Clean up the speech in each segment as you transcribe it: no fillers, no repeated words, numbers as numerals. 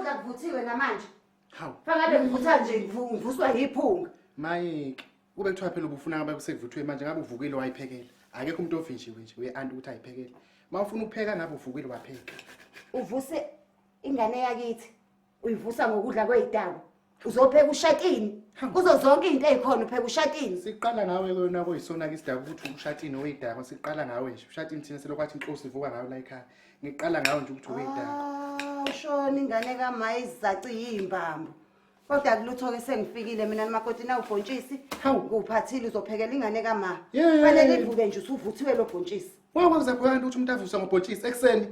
Ukudla kuvuthiwe namanje. Hawu. Fangabe ngivutha nje ngivuswa yiphunga. Mayike. Kube kuthiwa phela ubufuna ngabe kusekuvuthwe manje ngabe uvukile wayiphekela. Akekho umuntu ovinjiwe nje we anti ukuthi ayiphekele. Uma ufuna ukupheka ngabe uvukile wapheka. Uvuse ingane yakithi. Uyivusa ngokudla kweyidakwa. Uzopheka ushatini. Kuzo zonke izinto ezikhona upheka ushatini. Siqala ngawe kuyona kuyisona ke isidakwa ukuthi ushatini oyidakwa siqala ngawe nje. Ushatini thina selokwathi inhlosi ivuka ngayo la ekhaya. Ngiqala ngawe nje ukuthi uyidakwa. Ah, ushona ingane kaMayi izaci yimbambo. Kodwa kulutho ke sengifikile mina nomakoti na ubhontshisi. Hawu. Nguphathile uzophekela ingane kama. Yeah. Fanele ivuke nje usuvuthiwe lo bhontshisi. Wakwazi kanti ukuthi umuntu avuswe ngobhontshisi ekuseni.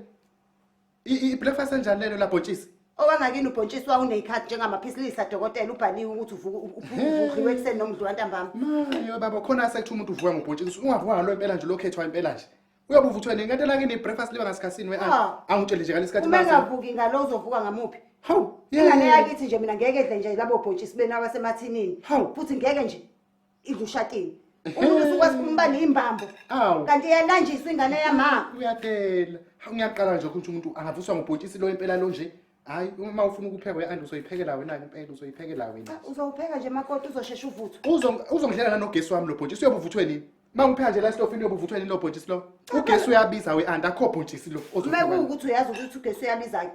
I-breakfast enjani lelo labhontshisi? Owangakini ubhontshisi wawuneyikhathi njengamaphisilisa dokotela ubhaliwe ukuthi uvuka udliwe ekuseni noma udliwa ntambama. Mayo baba khona sekuthiwa umuntu uvuka ngobhontshisi ungavuka ngalo impela nje lokhethwa impela nje. Uyobe uvuthwe nini? Kanti lakini i-breakfast liba ngasikhathini we Ah. Angitshele nje ngalesikhathi Uma base. engavuki ngalo uzovuka ngamuphi? Hawu, Ingane yakithi nje mina ngeke edle nje labo bhontshisi benu abasemathinini. Hawu. Futhi ngeke nje idle ushatini. Umuntu usukwazi ukuba neyimbambo. Awu. Kanti iyalanjiswa ingane yama. Uyadela. Hawu ngiyaqala nje ukuthi umuntu angavuswa ngobhontshisi lo impela lo nje. Hayi uma ufuna ukupheka we anti uzoyiphekela wena impela uzoyiphekela wena. Cha, uzowupheka nje makoti uzoshesha uvuthwe. Uzongidlela nanogesi wami lo bhontshisi uyobe uvuthwe nini? Uma ngipheka nje la esitofini uyobe uvuthwe nini lo bhontshisi lo? Ugesi uyabiza we anti akho bhontshisi lo Uma ozovuthwa. kuwukuthi uyazi ukuthi ugesi uyabiza-ke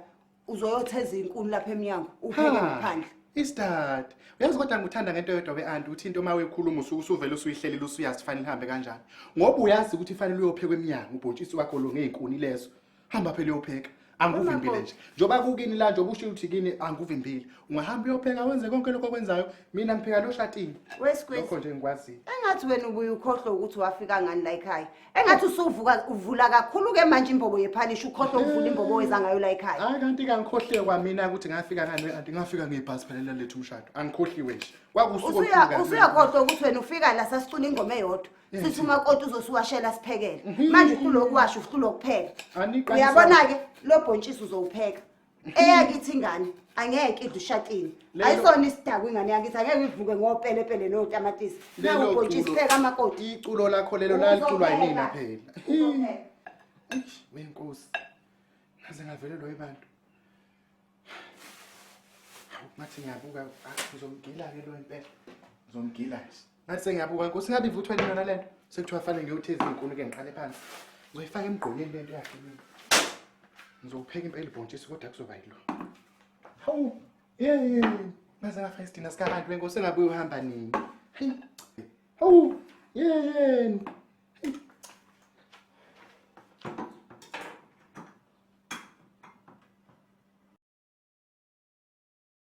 uzoyotheza iy'nkuni lapha emnyango upheke ngaphandle. Istart. Uyazi kodwa ngikuthanda ngento eyodwa we anti uthi into uma uyikhuluma usuke usuvele usuyihlelile usuyazi fanele ihambe kanjani. Ngoba uyazi ukuthi fanele uyophekwa emnyango ubhontshisi wakho lo ngey'nkuni lezo. Hamba phela uyopheka. Anguvimbile nje. Njoba kukini la nje okusho ukuthi kini anguvimbile. Ungahamba uyopheka wenze konke lokho okwenzayo. Mina ngipheka lo shatini. Wesqueeze. Lokho nje ngikwaziyo. Engathi wena ubuye ukhohlwe ukuthi wafika ngani la ekhaya. Engathi usuvuka uvula kakhulu ke manje imbobo yephalishi ukhohlwe ukuvula imbobo oweza ngayo la ekhaya. Hayi kanti kangikhohliwe kwamina ukuthi ngafika ngani we anti ngafika ngebhasi phela lalethu umshado. Angikhohliwe nje. Kwakusuku olukhulu kabi. Usuyakhohlwa ukuthi wena ufika la sasicula ingoma eyodwa. Sithi umakoti uzosiwashela siphekele. Manje uhlulwa ukuwasha uhlulwa ukupheka. Aniqalisa- Uyabona-ke lo bhontshisi uzowupheka. Eyakithi ingane angeke idle ushatini. Lelo- Ayisona isidakwa ingane yakithi angeke ivuke ngopelepele notamatisi. Lelo Nawu bhontshisi culo- pheka amakoti. Iculo lakho lelo laliculwa yinina phela. Uzopheka. Eish, wenkosi. Ngaze ngavelelwa abantu. Hawu ngathi ngiyabuka ah, ngizomgila-ke lo impela. Ngizomgila nje. Ngathi sengiyabuka nkosi ngabe ivuthwa yini yona lento. Sekuthiwa fanele ngiyotheza iy'nkuni ke ngiqale phansi. Ngizoyifaka emgqonyeni lento yakhe mina. Ngizowupheka impela ibhontshisi kodwa kuzoba yilo. Hawu, ye ngaze ngafa isidina sikabantu benkosi engabuye uhamba nini. Hayi. Hawu, ye.